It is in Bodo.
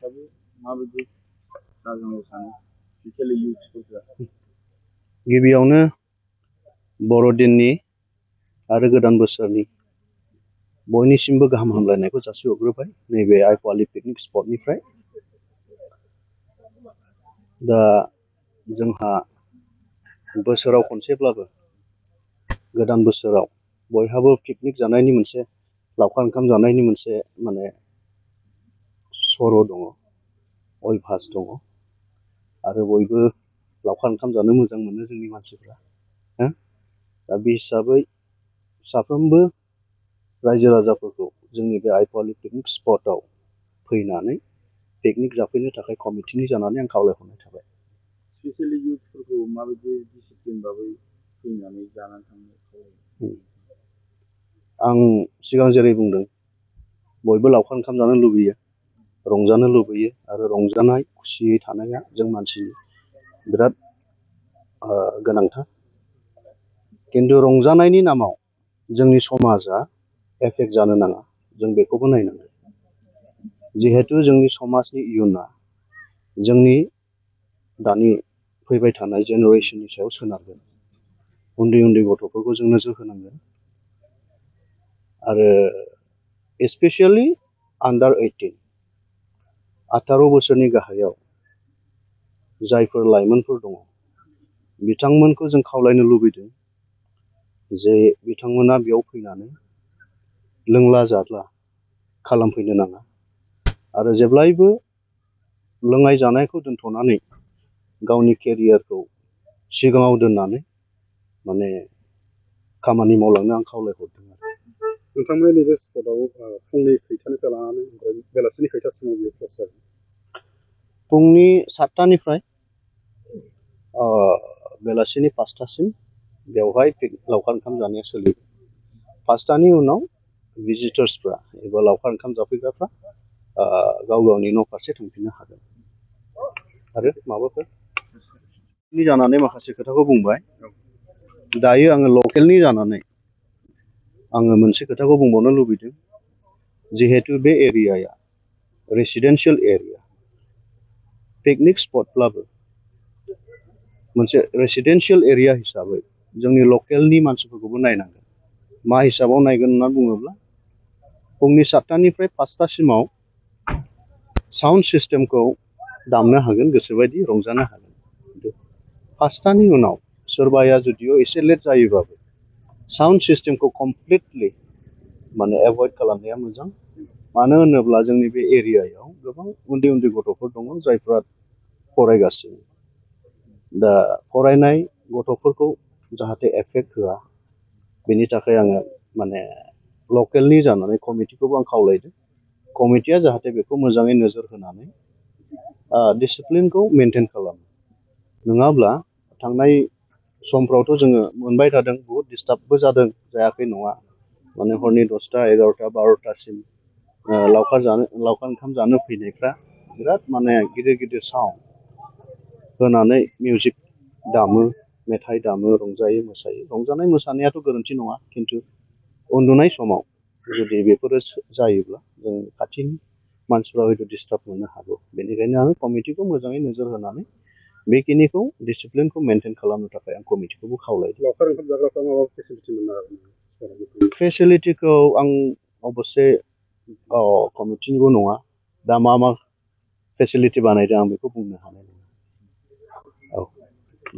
हिसाबै माबायदि जानांगौ सानो स्पेसियेलि इयुथ्सफोरा? गिबियावनो बर'दिननि आरो गोदान बोसोरनि बयनिसिमबो गाहाम हामलायनायखौ जासिहरग्रोबाय नैबे आइफवालि पिकनिक स्पटनिफ्राय। दा जोंहा बोसोराव खनसेब्लाबो गोदान बोसोराव बयहाबो पिकनिक जानायनि मोनसे लावखार ओंखाम जानायनि मोनसे माने सर' दङ, अयभास दङ आरो बयबो लावखार ओंखाम जानो मोजां मोनो जोंनि मानसिफ्रा। दा बे हिसाबै साफ्रोमबो रायजो राजाफोरखौ जोंनि बे आइफवालि पिकनिक स्पटआव फैनानै पिकनिक जाफैनो थाखाय कमिटिनि जानानै आं खावलायहरनाय थाबाय। स्पेसियेलि इयुथ्सफोरखौ माबायदि डिसिप्लिन भाबै फैनानै जानानै थांनो खावलायो? आं सिगां जेरै बुंदों बयबो लावखार ओंखाम जानो लुबैयो, रंजानो लुबैयो आरो रंजानाय खुसियै थानाया जों मानसिनि बिराद गोनांथार। खिन्थु रंजानायनि नामाव जोंनि समाजा एफेक्ट जानो नाङा, जों बेखौबो नायनांगोन। जिहेतु जोंनि समाजनि इयुना जोंनि दानि फैबाय थानाय जेनेरेसननि सायाव सोनारगोन। उन्दै उन्दै गथ'फोरखौ जों नोजोर होनांगोन आरो स्पेसियेलि आन्डार 18 18 बोसोरनि गाहायाव जायफोर लाइमोनफोर दङ बिथांमोनखौ जों खावलायनो लुबैदों जे बिथांमोना बेयाव फैनानै लोंला जादला खालामफैनो नाङा आरो जेब्लायबो लोंनाय जानायखौ दोनथ'नानै गावनि केरियारखौ सिगाङाव दोननानै माने खामानि मावलांनो आं खावलायहरदों। नोंथांमोननि नैबे स्पटआव फुंनि खैथानिफ्राय लानानै ओमफ्राय बेलासिनि खैथासिमाव बेयो क्लास जागोन? फुंनि 7टानिफ्राय बेलासिनि 5टासिम बेवहाय लावखार ओंखाम जानाया सोलियो। 5टानि उनाव भिजिटर्सफ्रा एबा लावखार ओंखाम जाफैग्राफ्रा गाव गावनि न' फारसे थांफिननो हागोन। आरो माबाफोर जानानै माखासे खोथाखौ बुंबाय, दायो आङो लकेलनि जानानै आङो मोनसे खोथाखौ बुंबावनो लुबैदों। जिहेतु बे एरियाया रेसिडेन्सियेल एरिया, पिकनिक स्पटब्लाबो मोनसे रेसिडेन्सियेल एरिया हिसाबै जोंनि लकेलनि मानसिफोरखौबो नायनांगोन। मा हिसाबाव नायगोन होनना बुङोब्ला फुंनि 7टानिफ्राय 5टासिमाव साउन्ड सिस्टेमखौ दामनो हागोन, गोसोबायदि रंजानो हागोन। 5टानि उनाव सोरबाया जुदिअ एसे लेट जायोबाबो साउन्ड सिस्टेमखौ कमप्लिटलि माने एभयड खालामनाया मोजां। मानो होनोब्ला जोंनि बे एरियायाव गोबां उन्दै उन्दै गथ'फोर दङ जायफ्रा फरायगासिनो। दा फरायनाय गथ'फोरखौ जाहाथे एफेक्ट होआ बेनि थाखाय आङो माने लकेलनि जानानै कमिटिखौबो आं खावलायदों। कमिटिया जाहाथे बेखौ मोजाङै नोजोर होनानै डिसिप्लिनखौ मेनटेन खालामो। नङाब्ला थांनाय समफ्रावथ' जोङो मोनबाय थादों, बहुद डिस्टार्बबो जादों, जायाखै नङा। माने हरनि 10टा 11टा 12टासिम लावखार ओंखाम जानो फैनायफ्रा बिराद माने गिदिर गिदिर साउन्ड होनानै मिउजिक दामो, मेथाइ दामो, रंजायो मोसायो। रंजानाय मोसानायाथ' गोरोन्थि नङा, खिन्थु उन्दुनाय समाव जुदि बेफोरो जायोब्ला जों खाथिनि मानसिफ्रा हयथ' डिस्टार्ब मोननो हागौ। बेनिखायनो आङो कमिटिखौ मोजाङै नोजोर होनानै बेखिनिखौ डिसिप्लिनखौ मेनटेन खालामनो थाखाय आं कमिटिखौबो खावलायदों। लावखार ओंखाम जाग्राफ्रा माबा फेसिलिटि मोननो हागोन? फेसिलिटिखौ आं अबस्से कमिटिनिबो नङा, दा मा फेसिलिटि बानायदों आं बेखौ बुंनो हानाय नङा।